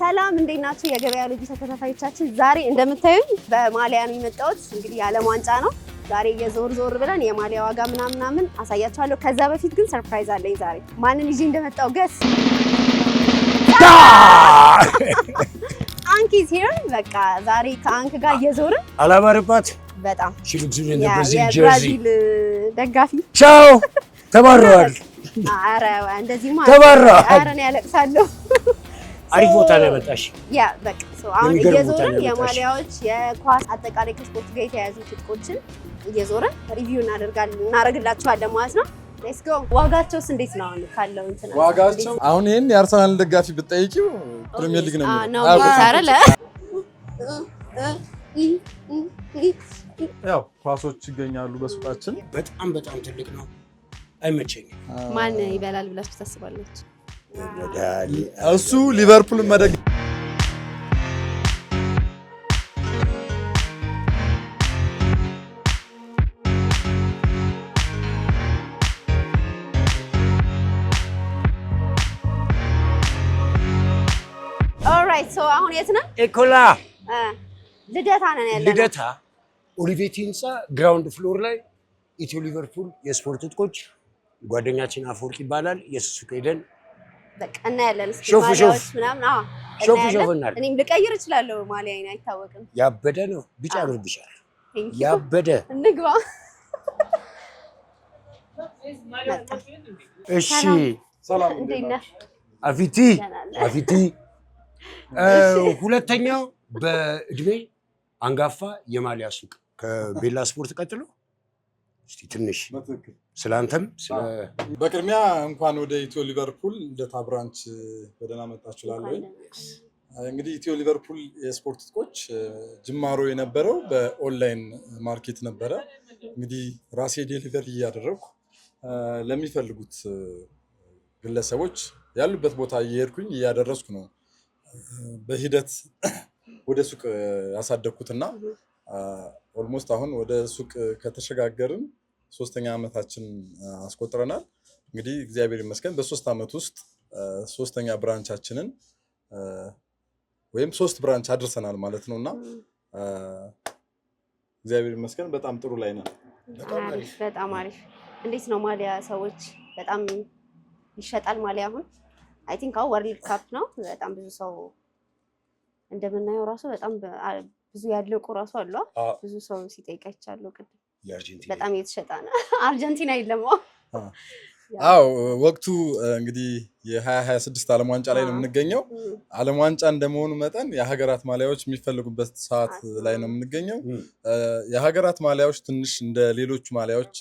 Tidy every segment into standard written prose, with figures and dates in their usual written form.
ሰላም፣ እንዴት ናችሁ? የገበያ ልዩ ተከታታዮቻችን፣ ዛሬ እንደምታዩኝ በማሊያ ነው የመጣሁት። እንግዲህ የዓለም ዋንጫ ነው ዛሬ። የዞር ዞር ብለን የማሊያ ዋጋ ምናምን ምናምን አሳያችኋለሁ። ከዛ በፊት ግን surprise አለኝ ዛሬ። ማንን ይዤ እንደመጣው guess። አንክ is here። በቃ ዛሬ ከአንክ ጋር እየዞርን አላማረባት። በጣም። She looks in the Brazil jersey. የብራዚል ደጋፊ። ቻው፣ ተባረዋል። ኧረ እንደዚህማ ተባረዋል። ኧረ እኔ ያለቅሳለሁ። አሪፍ ቦታ ነው ያመጣሽ። Yeah፣ በቃ so አሁን የሚገርም ቦታ እየዞርን ነው ያመጣሽ። የማሊያዎች፣ የኳስ፣ አጠቃላይ ከስፖርት ጋር የተያያዙ ትጥቆችን እየዞርን review እናደርጋለን፣ እናደርግላችኋለን ማለት ነው። Let's go። ዋጋቸውስ እንዴት ነው አሁን ካለው እንትን አንፃር? ዋጋቸው አሁን ይሄን የአርሰናል ደጋፊ ብትጠይቂው ፕሪሚየር ሊግ ነው ነው የሚለው። የሚሉት አይደለ? ያው ኳሶች ይገኛሉ በሱቃችን። በጣም በጣም ትልቅ ነው፣ አይመቸኝም። ማን ይበላል ብላችሁ ታስባላችሁ? እሱ ሊቨርፑልን መደገፍ Alright, so አሁን የት ነን? ኤኮላ። ልደታ ነን ያለነው። ልደታ ኦሊቬቲ ህንፃ ground floor ላይ ኢትዮ ሊቨርፑል የስፖርት ትጥቆች፣ ጓደኛችን አፈወርቅ ይባላል። የሱ ሱቅ ሄደን በቃ እናያለን። እስኪ ሾፍ ማሊያዎች ሾፍ። ምናምን፣ አዎ ሾፍ እናያለን። ሾፍ እናድርግ። እኔም ልቀይር እችላለሁ ማሊያዬን፣ አይታወቅም። ያበደ ነው፣ ቢጫ ያምርብሻል። Thank you. ያበደ። እንግባ። መጣ። እሺ። ሰላም። እንዴት ነህ? አፊቲ። ደህና ነህ? አፊቲ፣ ሁለተኛው በእድሜ አንጋፋ የማሊያ ሱቅ ከቤላ ስፖርት ቀጥሎ። እስቲ ትንሽ በትክክል። ስለ አንተም ስለ በቅድሚያ እንኳን ወደ ኢትዮ ሊቨርፑል ልደታ branch በደህና መጣችሁ እላለሁኝ። እንግዲህ ኢትዮ ሊቨርፑል የስፖርት ትጥቆች ጅማሮ የነበረው በ online market ነበረ። እንግዲህ ራሴ delivery እያደረግኩ ለሚፈልጉት ግለሰቦች ያሉበት ቦታ እየሄድኩኝ እያደረስኩ ነው በሂደት ወደ ሱቅ ያሳደግኩትና almost አሁን ወደ ሱቅ ከተሸጋገርን ሶስተኛ ዓመታችን አስቆጥረናል። እንግዲህ እግዚአብሔር ይመስገን በ3 ዓመት ውስጥ ሶስተኛ branch ኣችንን ወይም ሶስት branch አድርሰናል ማለት ነው እና እግዚአብሔር ይመስገን በጣም ጥሩ ላይ ነን። በጣም አሪፍ፣ አሪፍ። በጣም አሪፍ። እንዴት ነው ማሊያ? ሰዎች በጣም ይሸጣል ማሊያ አሁን? I think አሁን World Cup ነው። በጣም ብዙ ሰው እንደምናየው ራሱ በጣም ብዙ ያለቁ ራሱ አሉ። ብዙ ሰው ሲጠይቅ አይቻለሁ ቅድም። የአርጀንቲና በጣም እየተሸጠ ነው። አርጀንቲና የለም። አዎ፣ ወቅቱ እንግዲህ የ2026 ዓለም ዋንጫ ላይ ነው የምንገኘው። ዓለም ዋንጫ እንደመሆኑ መጠን የሀገራት ማሊያዎች የሚፈልጉበት ሰዓት ላይ ነው የምንገኘው። የሀገራት ማሊያዎች ትንሽ እንደ ሌሎቹ ማሊያዎች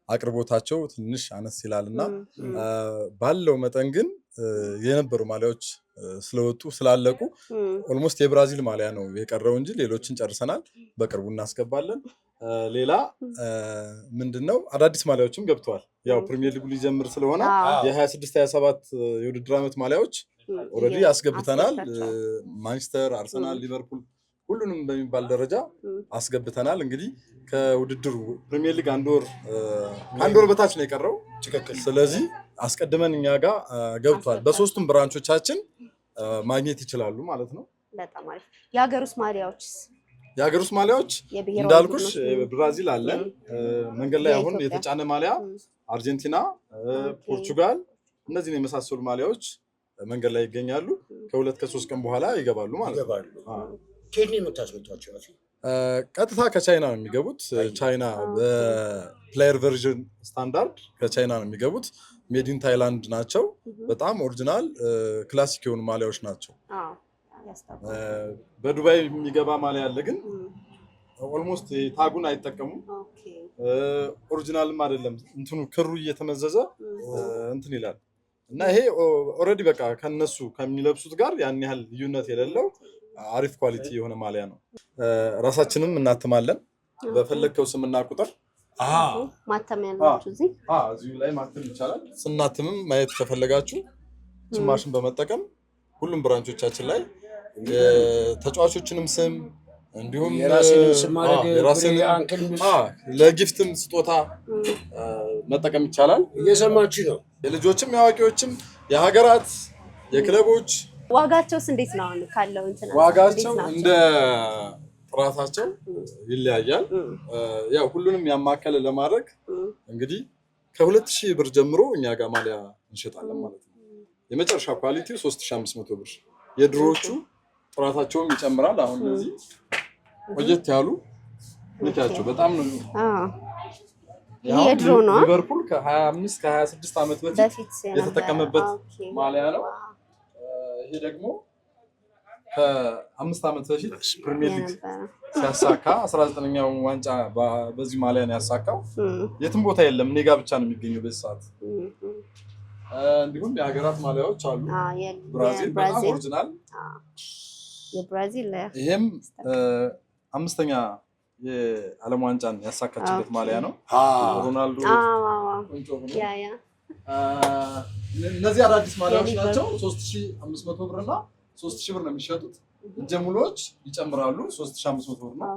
አቅርቦታቸው ትንሽ አነስ ይላል እና ባለው መጠን ግን የነበሩ ማሊያዎች ስለወጡ ስላለቁ almost የብራዚል ማሊያ ነው የቀረው እንጂ ሌሎችን ጨርሰናል። በቅርቡ እናስገባለን። ሌላ ምንድን ነው፣ አዳዲስ ማሊያዎችም ገብተዋል። ያው ፕሪሚየር ሊጉ ሊጀምር ስለሆነ የ26 27 የውድድር ዓመት ማሊያዎች already አስገብተናል። ማንቸስተር፣ አርሰናል፣ ሊቨርፑል ሁሉንም በሚባል ደረጃ አስገብተናል። እንግዲህ ከውድድሩ ፕሪሚየር ሊግ ከ1 ወር በታች ነው የቀረው። ስለዚህ አስቀድመን እኛ ጋር ገብቷል። በሶስቱም branch ኦቻችን ማግኘት ይችላሉ ማለት ነው። በጣም አሪፍ። የሀገር ውስጥ ማሊያዎችስ? የሀገር ውስጥ ማሊያዎች የብሔራዊ እንዳልኩሽ ቡድኖች? ብራዚል አለን መንገድ ላይ አሁን የኢትዮጵያ? የተጫነ ማሊያ፣ አርጀንቲና፣ ፖርቹጋል፣ እነዚህን የመሳሰሉ ማሊያዎች መንገድ ላይ ይገኛሉ። ከ2 ከ3 ቀን በኋላ ይገባሉ ማለት ነው። ይገባሉ። ከየት ነው የምታስመጧቸው? አፊ? ቀጥታ ከቻይና ነው የሚገቡት። ቻይና በ player version standard ከቻይና ነው የሚገቡት። Made in Thailand ናቸው። በጣም original classic የሆኑ ማሊያዎች ናቸው። አዎ፣ ያስታውቃል። በዱባይ የሚገባ ማሊያ አለ፣ ግን almost tag ኡን አይጠቀሙም። Original ም አይደለም። እንትኑ ክሩ እየተመዘዘ እንትን ይላል እና ይሄ already በቃ ከነሱ ከሚለብሱት ጋር ያን ያህል ልዩነት የሌለው አሪፍ quality የሆነ ማሊያ ነው። ራሳችንም እናትማለን በፈለግከው ስምና ቁጥር። ማተሚያ ያላችሁ እዚህ? እዚሁ ላይ ማተም ይቻላል። ስናትምም ማየት ከፈለጋችሁ ማሽን በመጠቀም ሁሉም branch ኦቻችን ላይ የተጫዋቾችንም ስም እንዲሁም የራስንም ስም ማድረግ የራስንም አንክል ለ gift ም ስጦታ መጠቀም ይቻላል። እየሰማችሁ ነው። የልጆችም የአዋቂዎችም የሀገራት የክለቦች ዋጋቸውስ እንዴት ነው አሁን ካለው እንትን አንፃር ዋጋቸው እንዴት ናቸው? እንደ ጥራታቸው ይለያያል። ያው ሁሉንም ያማከለ ለማድረግ እንግዲህ ከ2000 ብር ጀምሮ እኛ ጋር ማሊያ እንሸጣለን ማለት ነው። የመጨረሻ quality ው 3500 ብር። የድሮዎቹ ጥራታቸውም ይጨምራል። አሁን እነዚህ ቆየት ያሉ ንኪያቸው በጣም ነው። ይሄ የድሮ ነው። ሊቨርፑል ከ25 ከ26 ዓመት በፊት በፊት የነበረ። የተጠቀመበት ማሊያ ነው። ይሄ ደግሞ ከ5 ዓመት በፊት ፕሪሚየር ሊግ የነበረ። ሲያሳካ 19ኛውን ዋንጫ በዚህ ማሊያ ነው ያሳካው። የትም ቦታ የለም፣ እኔ ጋ ብቻ ነው የሚገኘው በዚህ ሰዓት። እንዲሁም የሀገራት ማሊያዎች አሉ። ብራዚል በጣም የብራዚል original። የብራዚል። ይሄም አምስተኛ የዓለም ዋንጫን ያሳካችበት ማሊያ ነው። ሮናልዶ ቁንጮ ሆኖ። Yeah። እነዚህ አዳዲስ ማሊያዎች የሊቨርፑል። ናቸው። 3500 ብር እና 3000 ብር ነው የሚሸጡት። እጀ ሙሉዎች ይጨምራሉ። 3500 ብር ነው።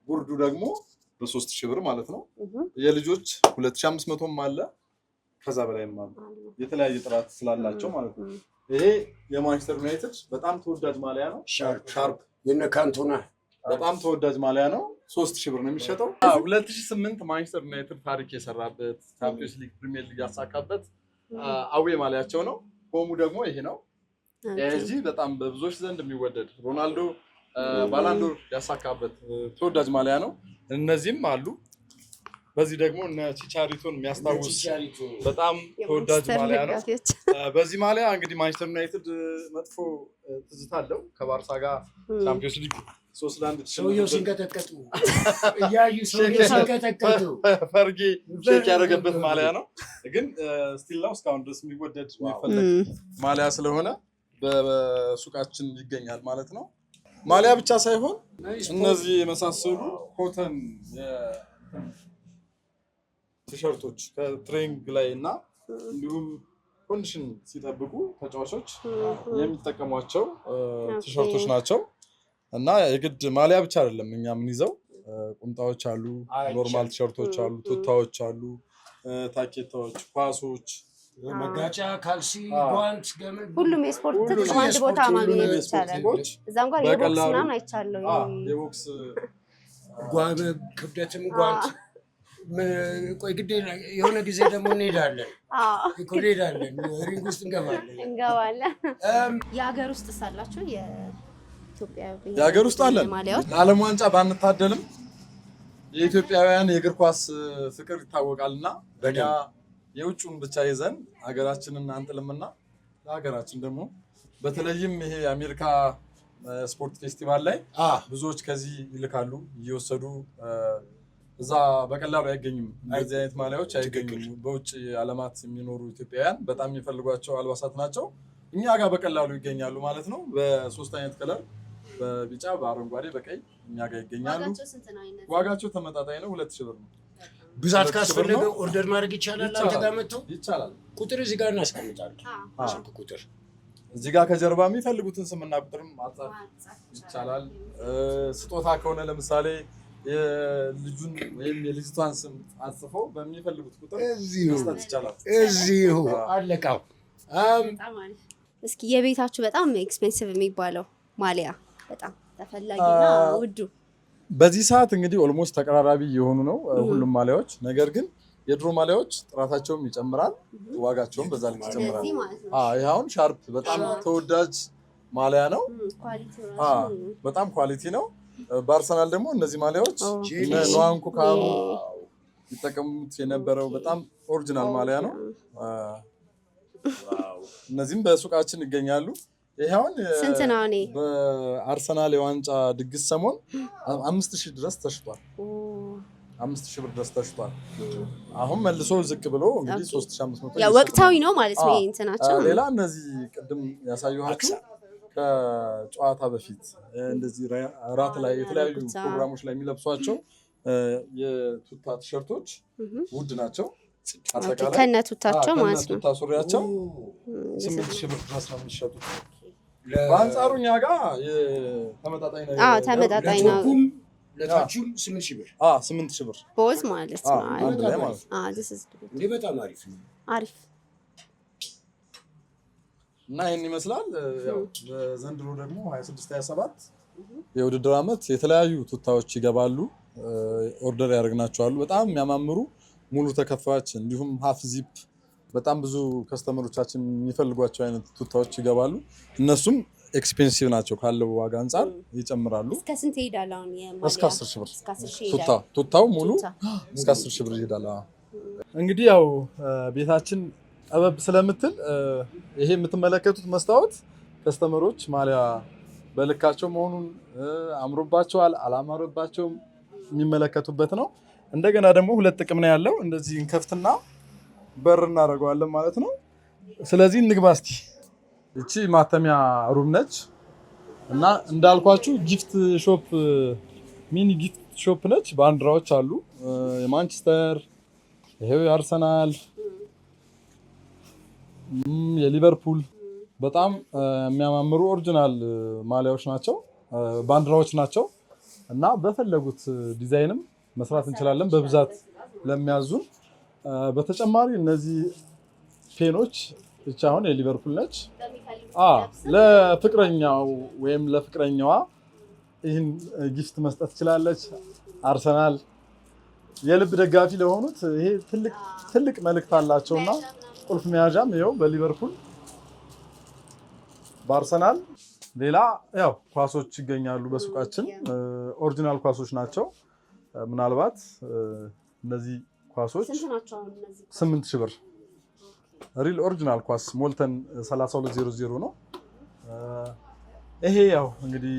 ጉርዱ ደግሞ በ3000 ብር ማለት ነው። የልጆች 2500ም አለ፣ ከዛ በላይም አሉ። የተለያየ ጥራት ስላላቸው ማለት ነው። ይሄ የማንቸስተር ዩናይትድ በጣም ተወዳጅ ማሊያ ነው። ሻርፕ። ሻርፕ። የነ ካንቶና። በጣም ተወዳጅ ማሊያ ነው። 3000 ብር ነው የሚሸጠው። 2008 ማንቸስተር ዩናይትድ ታሪክ የሰራበት፣ ቻምፒዮንስ ሊግ፣ ፕሪሚየር ሊግ ያሳካበት away ማሊያቸው ነው። home ኡ ደግሞ ይሄ ነው። የዚህ በጣም በብዙዎች ዘንድ የሚወደድ፣ ሮናልዶ ባላንዶር ያሳካበት ተወዳጅ ማሊያ ነው። እነዚህም አሉ። በዚህ ደግሞ እነ ቺቻሪቶን የሚያስታውስ ቺቻሪቶ። በጣም ተወዳጅ የማንቸስተር ማሊያ ነው። ደጋፊዎች። በዚህ ማሊያ እንግዲህ ማንቸስተር ዩናይትድ መጥፎ ትዝታ አለው ከባርሳ ጋር ቻምፒዮንስ ሊግ 3-1 ሰውየው የተሸነፈበት። ሲንቀጠቀጡ እያዩ፣ ሰውየው ሲንቀጠቀጡ። ፈርጌ shake ያደረገበት ማሊያ ነው። ግን still ነው እስካሁን ድረስ የሚወደድ፣ የሚፈለግ ማሊያ ስለሆነ በሱቃችን ይገኛል ማለት ነው። ማሊያ ብቻ ሳይሆን እነዚህ የመሳሰሉ cotton ቲሸርቶች ከ training ላይ እና እንዲሁም condition ሲጠብቁ ተጫዋቾች የሚጠቀሟቸው ቲሸርቶች ናቸው። እና የግድ ማሊያ ብቻ አይደለም እኛ የምንይዘው፣ ቁምጣዎች አሉ፣ normal ቲሸርቶች አሉ፣ ቱታዎች አሉ፣ ታኬታዎች፣ ኳሶች፣ መጋጫ፣ ካልሲ፣ ጓንት፣ ገመድ። ሁሉም የስፖርት ትጥቅ ሁሉንም በአንድ ቦታ የስፖርት ማግኘት ሁሉንም የስፖርት ይቻላል። ትጥቆች እዛም ጋር የቦክስ በቀላሉ ምናምን አይቻለሁ። የቦክስ። ክብደትም ጓንት። ቆይ ግዴ የሆነ ጊዜ ደግሞ እንሄዳለን እኮ፣ እንሄዳለን፣ ring ውስጥ እንገባለን። እንገባለን። የሀገር ውስጥ ሳላችሁ የኢትዮጵያ ብሔራዊ የሀገር ውስጥ አለን። ማሊያዎች? ለዓለም ዋንጫ ባንታደልም የኢትዮጵያውያን የእግር ኳስ ፍቅር ይታወቃልና እኛ የውጭውን ብቻ ይዘን ሀገራችንን አንጥልምና ለሀገራችን ደግሞ በተለይም ይሄ የአሜሪካ ስፖርት ፌስቲቫል ላይ ብዙዎች ከዚህ ይልካሉ እየወሰዱ። እዛ በቀላሉ አይገኙም። እንደዚህ አይነት ማሊያዎች አይገኙም። በውጭ ዓለማት የሚኖሩ ኢትዮጵያውያን በጣም የሚፈልጓቸው አልባሳት ናቸው። እኛ ጋር በቀላሉ ይገኛሉ ማለት ነው። በሶስት አይነት color፣ በቢጫ፣ በአረንጓዴ፣ በቀይ እኛ ጋር ይገኛሉ። ዋጋቸው ስንት ነው? አይነት ዋጋቸው ተመጣጣኝ ነው። 2000 ብር ነው። ብዛት 2000 ብር ካስፈለገ ነው። order ማድረግ ይቻላል። አንተ ጋር መጥቶ ይቻላል። ቁጥር እዚህ ጋር እናስቀምጣለን። ስልክ ቁጥር። እዚህ ጋር ከጀርባ የሚፈልጉትን ስምና ቁጥርም ማጻፍ ይቻላል። ስጦታ ከሆነ ለምሳሌ የልጁን ወይም የልጅቷን ስም አጽፈው በሚፈልጉት ቁጥር እዚሁ መስጠት ይቻላል። እዚሁ አለቃው። በጣም አሪፍ። እስኪ የቤታችሁ በጣም expensive የሚባለው ማሊያ፣ በጣም ተፈላጊና ውዱ? በዚህ ሰዓት እንግዲህ almost ተቀራራቢ የሆኑ ነው ሁሉም ማሊያዎች። ነገር ግን የድሮ ማሊያዎች ጥራታቸውም ይጨምራል፣ ዋጋቸውም በዛ ልክ ይጨምራል። ስለዚህ ማለት ነው። ይህ አሁን ሻርፕ በጣም ተወዳጅ ማሊያ ነው። Quality ራሱ በጣም quality ነው። በአርሰናል ደግሞ እነዚህ ማሊያዎች እነ ንዋንኩ ካኑ ይጠቀሙት የነበረው በጣም original ማሊያ ነው። እነዚህም በሱቃችን ይገኛሉ። ይሄ አሁን ስንት ነው? እኔ በአርሰናል የዋንጫ ድግስ ሰሞን 5000 ድረስ ተሽጧል። 5000 ብር ድረስ ተሽጧል። አሁን መልሶ ዝቅ ብሎ እንግዲህ 3500 ያው ወቅታዊ ነው ማለት ነው። ይሄ እንትናቸው። ሌላ እነዚህ ቅድም ያሳየኋችሁ ከጨዋታ በፊት እንደዚህ ራት ላይ፣ የተለያዩ ፕሮግራሞች ላይ የሚለብሷቸው የቱታ ቲሸርቶች ውድ ናቸው። አጠቃላይ ከነ ቱታቸው ማለት ነው። ቱታ ሱሪያቸው 8000 ብር ድረስ ነው የሚሸጡት። በአንጻሩ እኛ ጋር ተመጣጣኝ ነው። ተመጣጣኝ ነው። ለ top ኡም ለታቹም 8000 ብር። 8000 ብር። Both ማለት ነው። አንድ ላይ ማለት ነው። This is good. እንዴ በጣም አሪፍ ነው። አሪፍ። እና ይህን ይመስላል። ያው በዘንድሮ ደግሞ 26 27 የውድድር ዓመት የተለያዩ ቱታዎች ይገባሉ። Order ያደርግናቸው አሉ። በጣም የሚያማምሩ ሙሉ ተከፋች እንዲሁም half zip በጣም ብዙ customer ኦቻችን የሚፈልጓቸው አይነት ቱታዎች ይገባሉ። እነሱም expensive ናቸው፣ ካለው ዋጋ አንጻር ይጨምራሉ። እስከ ስንት ይሄዳል? አሁን የማሊያ? እስከ 10 ሺህ ብር። እስከ 10 ሺህ ቱታ ይሄዳል። ቱታው ሙሉ ቱታ። እስከ 10 ሺህ ብር ይሄዳል። አዎ። እንግዲህ ያው ቤታችን ጠበብ ስለምትል ይሄ የምትመለከቱት መስታወት customer ኦች ማሊያ በልካቸው መሆኑን፣ አምሮባቸዋል አላማረባቸውም የሚመለከቱበት ነው። እንደገና ደግሞ ሁለት ጥቅም ነው ያለው። እንደዚህ እንከፍትና በር እናደርገዋለን ማለት ነው። ስለዚህ እንግባ እስቲ። እቺ ማተሚያ room ነች እና እንዳልኳችሁ gift shop፣ mini gift shop ነች። ባንዲራዎች አሉ። የማንቸስተር፣ ይሄው የአርሰናል፣ የሊቨርፑል በጣም የሚያማምሩ original ማሊያዎች ናቸው፣ ባንዲራዎች ናቸው እና በፈለጉት ዲዛይንም መስራት እንችላለን በብዛት ለሚያዙን። በተጨማሪ እነዚህ pen ኦች፣ እቺ አሁን የሊቨርፑል ነች። ለፍቅረኛው ወይም ለፍቅረኛዋ ይህን gift መስጠት ትችላለች። አርሰናል የልብ ደጋፊ ለሆኑት ይሄ ትልቅ ትልቅ መልእክት አላቸውና ቁልፍ መያዣም ይኸው በሊቨርፑል፣ በአርሰናል። ሌላ ያው ኳሶች ይገኛሉ በሱቃችን። Original ኳሶች ናቸው። ምናልባት እነዚህ ኳሶች ስንት ናቸው አሁን እነዚህ? 8,000 ብር። Real original ኳስ ሞልተን 3200 ነው። ይሄ ያው እንግዲህ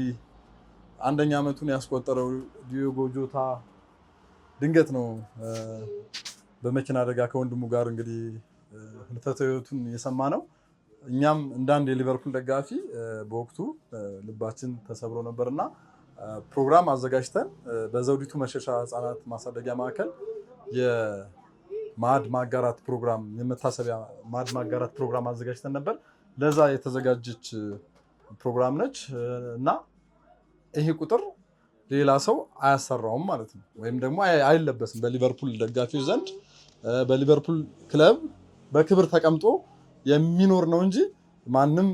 አንደኛ ዓመቱን ያስቆጠረው ዲዮጎ ጆታ ድንገት ነው በመኪና አደጋ ከወንድሙ ጋር እንግዲህ ህልፈተ ህይወቱን የሰማ ነው። እኛም እንደ አንድ የሊቨርፑል ደጋፊ በወቅቱ ልባችን ተሰብሮ ነበርና ፕሮግራም አዘጋጅተን በዘውዲቱ መሸሻ ህፃናት ማሳደጊያ ማዕከል የማዕድ ማጋራት ፕሮግራም፣ የመታሰቢያ ማዕድ ማጋራት ፕሮግራም አዘጋጅተን ነበር። ለዛ የተዘጋጀች ፕሮግራም ነች እና ይሄ ቁጥር ሌላ ሰው አያሰራውም ማለት ነው፣ ወይም ደግሞ አይለበስም። በሊቨርፑል ደጋፊዎች ዘንድ በሊቨርፑል ክለብ በክብር ተቀምጦ የሚኖር ነው እንጂ ማንም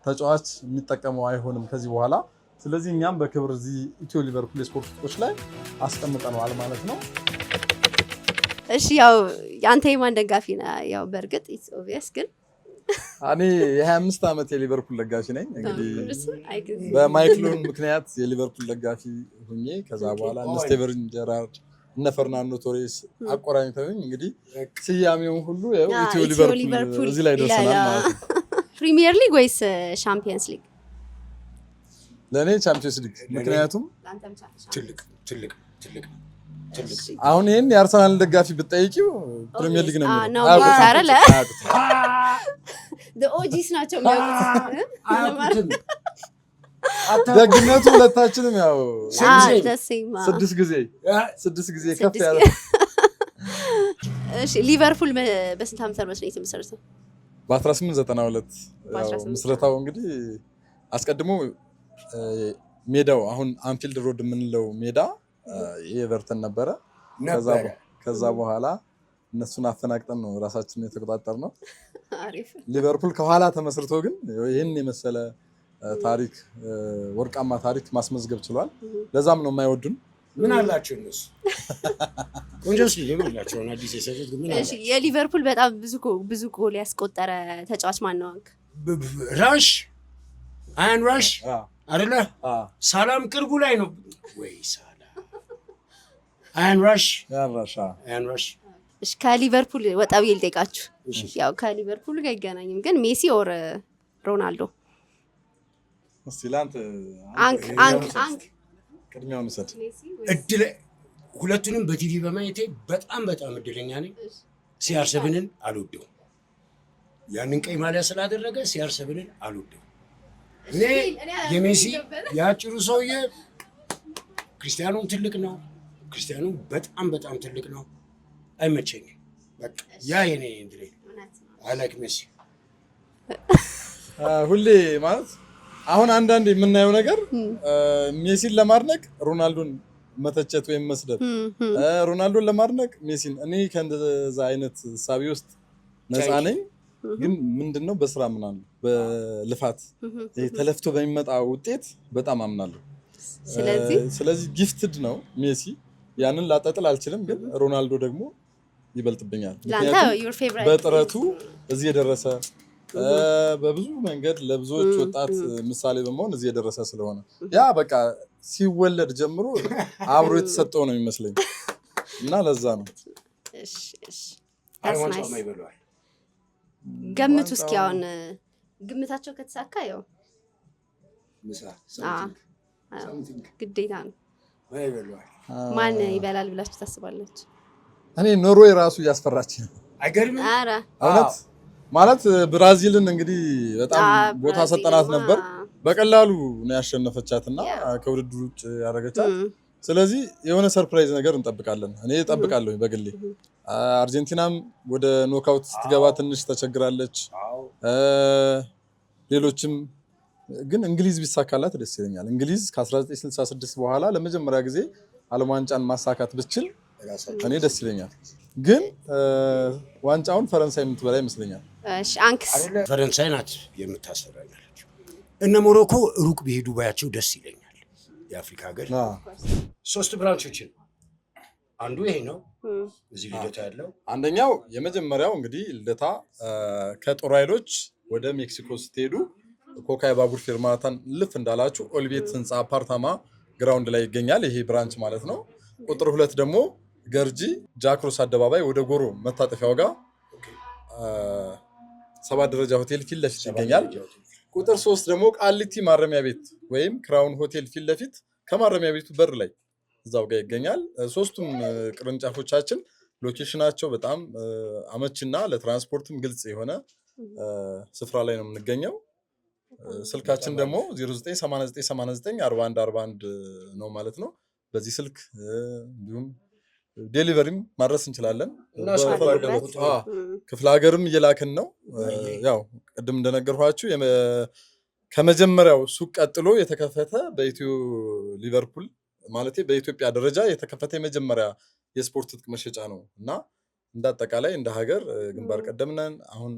ተጫዋች የሚጠቀመው አይሆንም ከዚህ በኋላ። ስለዚህ እኛም በክብር እዚህ ኢትዮ ሊቨርፑል የስፖርት ትጥቆች ላይ አስቀምጠነዋል ማለት ነው። እሺ፣ ያው የአንተ የማን ደጋፊ ነህ? ያው በእርግጥ it's obvious ግን እኔ የ25 ዓመት የሊቨርፑል ደጋፊ ነኝ። እንግዲህ በማይክል ኦውን ምክንያት የሊቨርፑል ደጋፊ ሁኜ ከዛ በኋላ እነ ስቴቨን ጀራርድ፣ እነ ፈርናንዶ ቶሬስ አቆራኝተውኝ እንግዲህ ስያሜውን ሁሉ ያው ኢትዮ ሊቨርፑል እዚህ ላይ ደርሰናል ማለት ነው። ፕሪሚየር ሊግ ወይስ ሻምፒየንስ ሊግ? ለእኔ ቻምፒየንስ ሊግ፣ ምክንያቱም ትልቅ ትልቅ ትልቅ ትልቅ። አሁን ይህን የአርሰናል ደጋፊ ብትጠይቂው ፕሪሚየር ሊግ ነው የሚለው። ነው አይደለ? አያውቁትም። OGs ናቸው የሚያውቁት። አያውቁትም። ደግነቱ ሁለታችንም ያው ደሴማ 6 ጊዜ 6 ጊዜ ከፍ ያለ። እሺ፣ ሊቨርፑል በስንት ዓመተ ምህረት ነው የተመሰረተው? በ1892 ያው በ18 ምስረታው እንግዲህ አስቀድሞ ሜዳው አሁን አንፊልድ ሮድ የምንለው ሜዳ የኤቨርተን ነበረ። ነበረ። ከዛ በኋላ እነሱን አፈናቅጠን ነው ራሳችንን የተቆጣጠርነው። አሪፍ። ሊቨርፑል ከኋላ ተመስርቶ ግን ይህን የመሰለ ታሪክ፣ ወርቃማ ታሪክ ማስመዝገብ ችሏል። ለዛም ነው የማይወዱን። ምን አላቸው እነሱ? ቆንጆ ስቴዲየም አላቸው። አሁን አዲስ የሰሩት ግን ምን እሺ፣ አላቸው? የሊቨርፑል በጣም ብዙ ጎል ያስቆጠረ ተጫዋች ማን ነው? አንክ ራሽ፣ አያን ራሽ አይደለ? ሳላም ቅርቡ ላይ ነው ወይ ሳላ፣ አያን ራሽ። ያራሻ። አያን ራሽ። እሺ፣ ከሊቨርፑል ወጣ ብዬ ልጠይቃችሁ። ያው ከሊቨርፑል ጋር አይገናኝም፣ ግን ሜሲ or ሮናልዶ? እስቲ ለአንተ አንክ አንክ አንክ ቅድሚያውን ውሰድ። እድለ ሁለቱንም በቲቪ በማየቴ በጣም በጣም እድለኛ ነኝ። CR7 ን አልወደው፣ ያንን ቀይ ማሊያ ስላደረገ CR7 ን አልወደው። እኔ የሜሲ የአጭሩ ሰውዬ፣ ክርስቲያኖም ትልቅ ነው። ክርስቲያኖ በጣም በጣም ትልቅ ነው። አይመቸኝም። በቃ ያ የኔ እንትን I like ሜሲ። ሁሌ ማለት አሁን አንዳንድ የምናየው ነገር ሜሲን ለማድነቅ ሮናልዶን መተቸት ወይም መስደብ፣ ሮናልዶን ለማድነቅ ሜሲን፣ እኔ ከእንደዛ አይነት እሳቤ ውስጥ ነፃ ነኝ። ግን ምንድነው በስራ አምናለሁ፣ በልፋት ይሄ ተለፍቶ በሚመጣ ውጤት በጣም አምናለሁ። ስለዚህ gifted ነው ሜሲ፣ ያንን ላጣጥል አልችልም። ግን ሮናልዶ ደግሞ ይበልጥብኛል። ለአንተ ምክንያቱም your favorite በጥረቱ እዚህ የደረሰ፣ በብዙ መንገድ ለብዙዎች ወጣት ምሳሌ በመሆን እዚህ የደረሰ ስለሆነ፣ ያ በቃ ሲወለድ ጀምሮ አብሮ የተሰጠው ነው የሚመስለኝ እና ለዛ ነው። እሺ። አይ That's ዋንጫው nice. ይበለዋል። ገምቱ እስኪ፣ አሁን ግምታቸው ከተሳካ ያው ምሳ something ግዴታ ነው። ይበለዋል። ማን ይበላል ብላችሁ ታስባላችሁ? እኔ ኖርዌይ ራሱ እያስፈራች ነው። አይገርምም? ኧረ እውነት ማለት ብራዚልን እንግዲህ በጣም ቦታ ብራዚልማ ሰጠናት ነበር። በቀላሉ ነው ያሸነፈቻት እና ከውድድር ውጭ ያደረገቻት። ስለዚህ የሆነ surprise ነገር እንጠብቃለን። እኔ እጠብቃለሁ በግሌ። አርጀንቲናም ወደ knockout ስትገባ ትንሽ ተቸግራለች። ሌሎችም ግን እንግሊዝ ቢሳካላት ደስ ይለኛል። እንግሊዝ ከ1966 በኋላ ለመጀመሪያ ጊዜ ዓለም ዋንጫን ማሳካት ብትችል ራሳቸው እኔ ደስ ይለኛል። ግን ዋንጫውን ፈረንሳይ የምትበላ ይመስለኛል። እሺ፣ አንክስ? አይደለ? ፈረንሳይ ናት የምታሰራኝ አለችው። እነ ሞሮኮ ሩቅ ቢሄዱ ባያቸው ደስ ይለኛል። የአፍሪካ ሀገር ሶስት branch ኦችን፣ አንዱ ይሄ ነው እዚህ ልደታ ያለው። አንደኛው የመጀመሪያው እንግዲህ ልደታ ከጦር ኃይሎች ወደ ሜክሲኮ ስትሄዱ ኮካ የባቡር ፌርማታን ልፍ እንዳላችሁ ኦልቤት ህንፃ አፓርታማ ground ላይ ይገኛል። ይሄ branch ማለት ነው። ቁጥር 2 ደግሞ ገርጂ ጃክሮስ አደባባይ ወደ ጎሮ መታጠፊያው ጋር ሰባት ደረጃ ሆቴል ፊት ለፊት ይገኛል። ቁጥር 3 ደግሞ ቃሊቲ ማረሚያ ቤት ወይም ክራውን ሆቴል ፊት ለፊት ከማረሚያ ቤቱ በር ላይ እዛው ጋር ይገኛል። ሶስቱም ቅርንጫፎቻችን location ኣቸው በጣም አመቺና ለትራንስፖርትም ግልጽ የሆነ ስፍራ ላይ ነው የምንገኘው። ስልካችን ደግሞ 0989894141 ነው ማለት ነው። በዚህ ስልክ እንዲሁም delivery ም ማድረስ እንችላለን። እናስገባለን። በፈለጉት ክፍለ ሀገርም እየላክን ነው። ያው ቅድም እንደነገርኳችሁ ከመጀመሪያው ሱቅ ቀጥሎ የተከፈተ በኢትዮ ሊቨርፑል ማለት በኢትዮጵያ ደረጃ የተከፈተ የመጀመሪያ የስፖርት ትጥቅ መሸጫ ነው እና እንደ አጠቃላይ እንደ ሀገር ግንባር ቀደም ነን። አሁን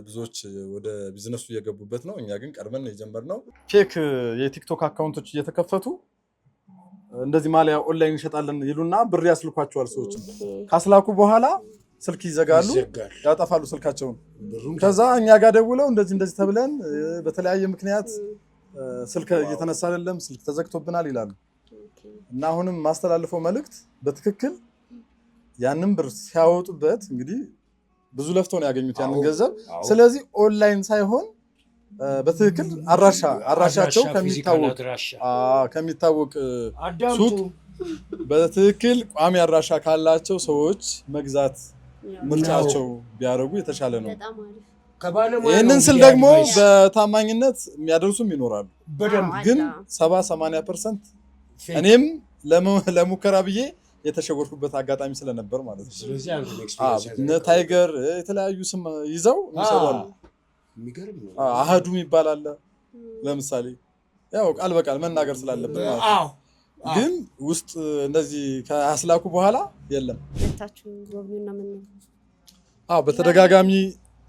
ብዙዎች ወደ ቢዝነሱ እየገቡበት ነው። እኛ ግን ቀድመን የጀመርነው። Fake የቲክቶክ account ኦች እየተከፈቱ እንደዚህ ማሊያ ኦንላይን እንሸጣለን ይሉና ብር ያስልኳቸዋል። ሰዎች ካስላኩ በኋላ ስልክ ይዘጋሉ፣ ይዘጋል። ያጠፋሉ ስልካቸውን። ብሩም ከዛ እኛ ጋር ደውለው እንደዚህ እንደዚህ ተብለን በተለያየ ምክንያት ስልክ እየተነሳ አይደለም፣ ስልክ ተዘግቶብናል ይላሉ። እና አሁንም ማስተላልፈው መልእክት በትክክል ያንን ብር ሲያወጡበት እንግዲህ ብዙ ለፍተው ነው ያገኙት ያንን ገንዘብ። ስለዚህ ኦንላይን ሳይሆን በትክክል አድራሻቸው physical ከሚታወቅ አድራሻ ከሚታወቅ አዳምጡ። ሱቅ በትክክል ቋሚ አድራሻ ካላቸው ሰዎች መግዛት ምርጫቸው ቢያደርጉ የተሻለ ነው። በጣም አሪፍ። ከባለሙያ ይህንን ነው ስል እንግዲህ ደግሞ advice። በታማኝነት የሚያደርሱም ይኖራሉ። በደንብ ግን አለ። 70-80% fake። እኔም ለሙከራ ብዬ የተሸወድኩበት አጋጣሚ ስለነበር ማለት ነው። ስለዚህ አንተ አዎ፣ እነ ታይገር የተለያዩ ስም ይዘው የሚሰሩ አሉ። የሚገርም ነው። አህዱ የሚባል አለ ለምሳሌ፣ ያው ቃል በቃል መናገር ስላለብን ማለት ነው። ግን ውስጥ እንደዚህ ካስላኩ በኋላ የለም። መታችሁ ጎብኙና ምን አዎ፣ በተደጋጋሚ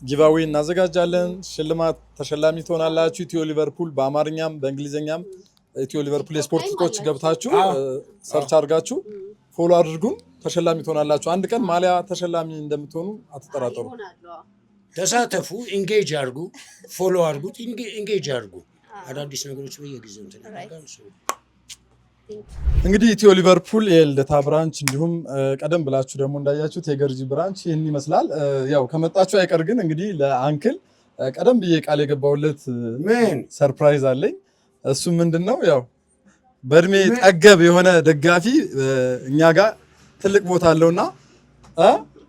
giveaway እናዘጋጃለን። ሽልማት ተሸላሚ ትሆናላችሁ። ኢትዮ ሊቨርፑል በአማርኛም በእንግሊዝኛም ኢትዮ ሊቨርፑል የስፖርት ትጥቆች ገብታችሁ search አድርጋችሁ follow አድርጉን፣ ተሸላሚ ትሆናላችሁ። አንድ ቀን ማሊያ ተሸላሚ እንደምትሆኑ አትጠራጠሩ። ይሆናሉ። ተሳተፉ፣ engage አድርጉ፣ follow አድርጉት፣ engage አድርጉ። አዳዲስ ነገሮች በየጊዜው እንትን ያደርጋል። እንግዲህ ኢትዮ ሊቨርፑል የልደታ branch እንዲሁም ቀደም ብላችሁ ደግሞ እንዳያችሁት የገርጂ branch ይህን ይመስላል። ያው ከመጣችሁ አይቀር ግን እንግዲህ ለ uncle ቀደም ብዬ ቃል የገባሁለት ምን surprise አለኝ። እሱ ምንድን ነው? ያው በእድሜ ጠገብ የሆነ ደጋፊ እኛ ጋር ትልቅ ቦታ አለውና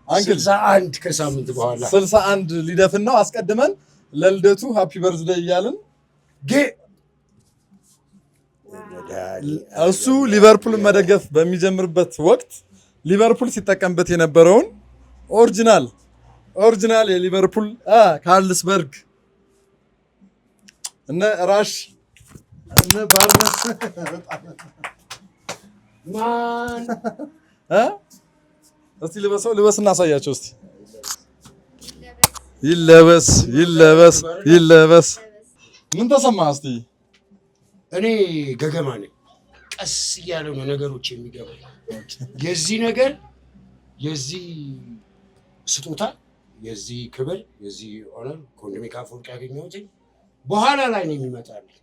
uncle 61 ከሳምንት በኋላ 61 ሊደፍን ነው። አስቀድመን ለልደቱ happy birthday እያልን ጌ እሱ ሊቨርፑልን መደገፍ በሚጀምርበት ወቅት ሊቨርፑል ሲጠቀምበት የነበረውን original original የሊቨርፑል ካርልስበርግ እነ ራሽ እነ ባርነስ ማን እ እስቲ ልበሰው፣ ልበስ እናሳያቸው እስቲ። ይለበስ ይለበስ ይለበስ። ምን ተሰማህ እስቲ? እኔ ገገማ ነኝ። ቀስ እያለ ነው ነገሮች የሚገባ። የዚህ ነገር፣ የዚህ ስጦታ፣ የዚህ ክብር፣ የዚህ honor ከወንድሜ ከአፈወርቅ ያገኘሁትን በኋላ ላይ ነው የሚመጣልኝ።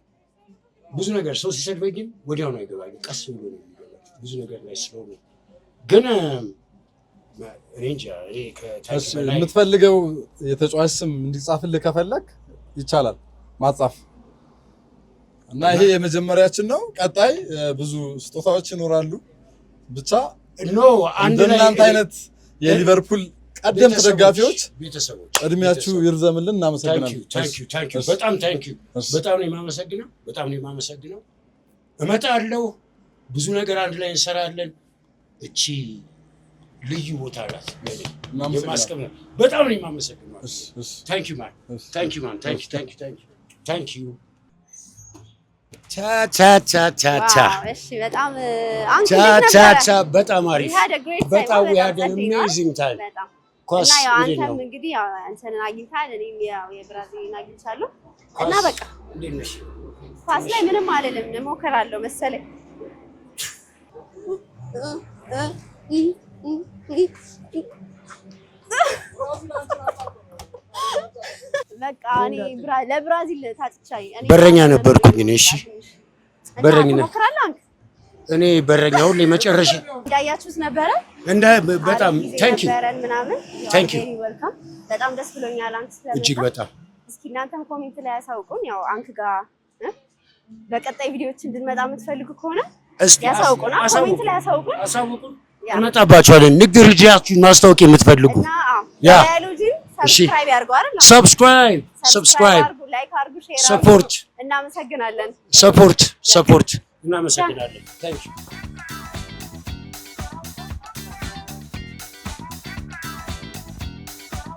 ብዙ ነገር ሰው ሲሰድበኝም ወዲያው ነው አይገባኝም። ቀስ ብሎ ነው የሚገባኝ ብዙ ነገር ላይ ስለሆነ። ግን እኔ እንጃ፣ እኔ ከ title በላይ የምትፈልገው የተጫዋች ስም እንዲጻፍልህ ከፈለግ ይቻላል ማጻፍ። እና ይሄ የመጀመሪያችን ነው። ቀጣይ ብዙ ስጦታዎች ይኖራሉ። ብቻ No፣ አንድ ላይ እንደናንተ አይነት የሊቨርፑል ቀደምት ደጋፊዎች ቤተሰቦች እድሜያችሁ ይርዘምልን። እናመሰግናለን። Thank you፣ በጣም thank you። በጣም ነው የማመሰግነው። በጣም ነው የማመሰግነው። እመጣለሁ። ብዙ ነገር አንድ ላይ እንሰራለን። እቺ ልዩ ቦታ ናት ለእኔ። የማስቀምጠው። በጣም ነው የማመሰግነው። Thank you, man. Thank you, man. Thank you, thank you, thank you, thank you። ቻ ቻ ቻ ቻ ቻ። እሺ፣ በጣም አንክ ቻ ቻ ቻ። በጣም አሪፍ፣ በጣም we had an amazing time። ኳስ እና ያው እንዴት አንተም ነው? እንግዲህ ያው አንተን አግኝተሃል፣ እኔም ያው የብራዚልን አግኝቻለሁ እና በቃ እንዴት ነሽ? ኳስ ላይ ምንም አልልም፣ እሞክራለሁ መሰለኝ። በቃ እኔ ለብራዚል ታጭቻለሁ። እኔ በረኛ ነበርኩኝ እኔ። እሺ፣ እና በረኝነት። ትሞክራለህ አንክ? እኔ በረኛ ሁሌ መጨረሻ እንዳያችሁት ነበረ። እንደ በጣም አሪፍ ጊዜ Thank you. ነበረን ምናምን። Thank you. Welcome። በጣም ደስ ብሎኛል አንክ ስለመጣ። እጅግ በጣም። እስኪ እናንተም comment ላይ ያሳውቁን። ያው አንክ ጋር በቀጣይ ቪዲዮዎች እንድንመጣ የምትፈልጉ ከሆነ እስኪ ያሳውቁን፣ comment ላይ ያሳውቁን። አሳውቁን። Yeah። እንመጣባችኋለን። ንግድ ድርጅታችሁን ማስታወቅ የምትፈልጉ እና አዎ፣ Yeah። ዳያሎጂን እሺ። Subscribe ያድርጉ አይደል? Subscribe, subscribe. አድርጉ፣ like አድርጉ፣ share አድርጉ። Support. እናመሰግናለን። Support, support። እናመሰግናለን። Thank you.